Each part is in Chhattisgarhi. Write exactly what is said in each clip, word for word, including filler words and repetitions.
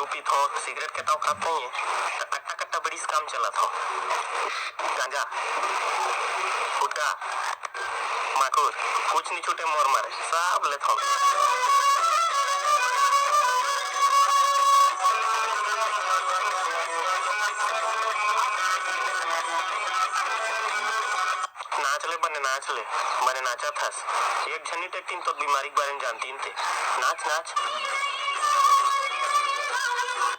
पीथों, सिगरेट के तौ खात नहीं है, त कट्टा कट्टा बीड़ी से काम चलत हो। गांजा, गुटखा, माखुर, कुछ नहीं छूटे मोर मारे, सब लेथों। नाच ले बने, नाच ले बने, नाचत हस। एक झनी टेकतीन तो बीमारी के बारे में जानतीन ते। नाच, नाच।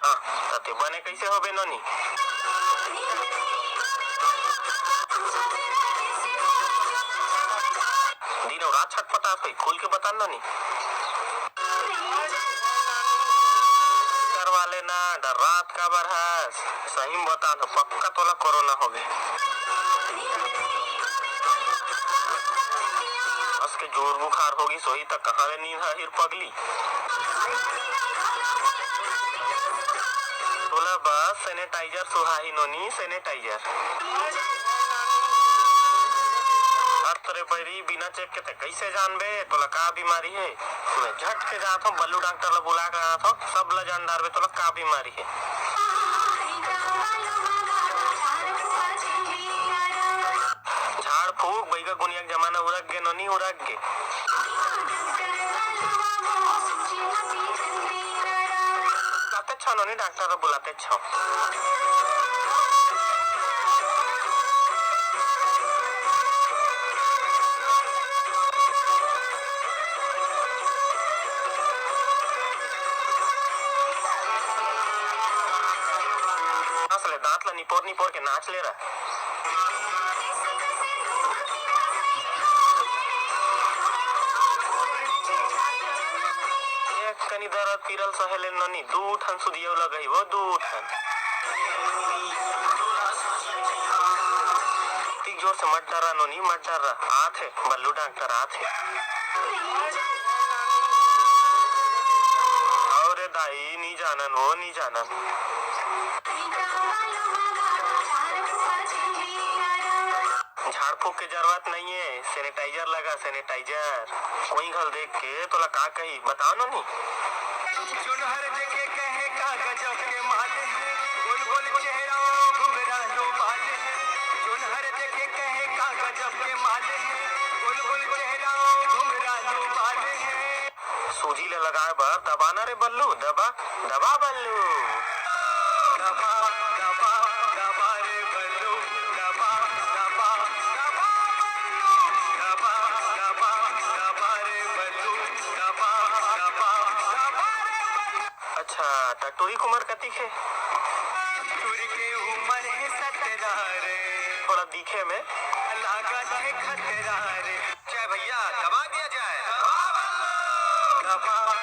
हाँ, त ते बने कैसे होबे नोनी? दिन अउ रात छटपटात होई, खुल के बता नोनी। करवा लेना, डर्रात काबर हस? सही में बता तो पक्का तोला कोरोना होगे। अस के जोर बुखार होगी, सोई त कहाँ ले नींद आही रे पगली? तोला बस sanitizer सुहाही नोनी, sanitizer। अरे बैरी, बिना चेक के ते कैसे जानबे तोला का बीमारी हे? मैं झट के जात हूँ, बल्लू डॉक्टर ला बुला के लानत हूँ, सब ला जान डारबे तोला का बीमारी हे। झाड़ फूक, बैगा गुनिया के जमाना उरक गे नोनी, उरक गे। बुलाते छो नोनी, डॉक्टर ला बुलाते छो। हंस ले, दांत ला निपोर निपोर के नाच ले रहा। एक कनी दरद पीरल सहे ले नोनी, दू ठन सुदियव लगही वो, दू ठन। तीक जोर से मत डरा नोनी, मत डरा। आथे, बल्लू डॉक्टर आथे। अरे दाई, नी जानन वो, नी जानन। झाड़ फूक के जरूरत नहीं है, sanitizer लगा, sanitizer। कोई घल देख के तोला का कही, बताओ नोनी। जोनहर जगे कहे का गजब के माल है, गोल गोल चेहरा घुघरालू बाल है। जोनहर जगे कहे का गजब के माल है, गोल गोल चेहरा घुघरालू बाल है। सूजी ले लगाए बर दबा ना रे बल्लू, दबा, दबा बल्लू। दबा, दबा, दबा रे बल्लू, दबा, दबा, दबा बल्लू, दबा, दबा, दबा रे बल्लू, दबा, दबा, दबा रे बल्लू। अच्छा, त टूरी के उमर कतिक हे? टूरी के उमर हे सतरा रे। थोड़ा दिखे में। लागत हे खतरा रे। जय भैया, दबा दिया जाए। दबा बल्लू। दबा।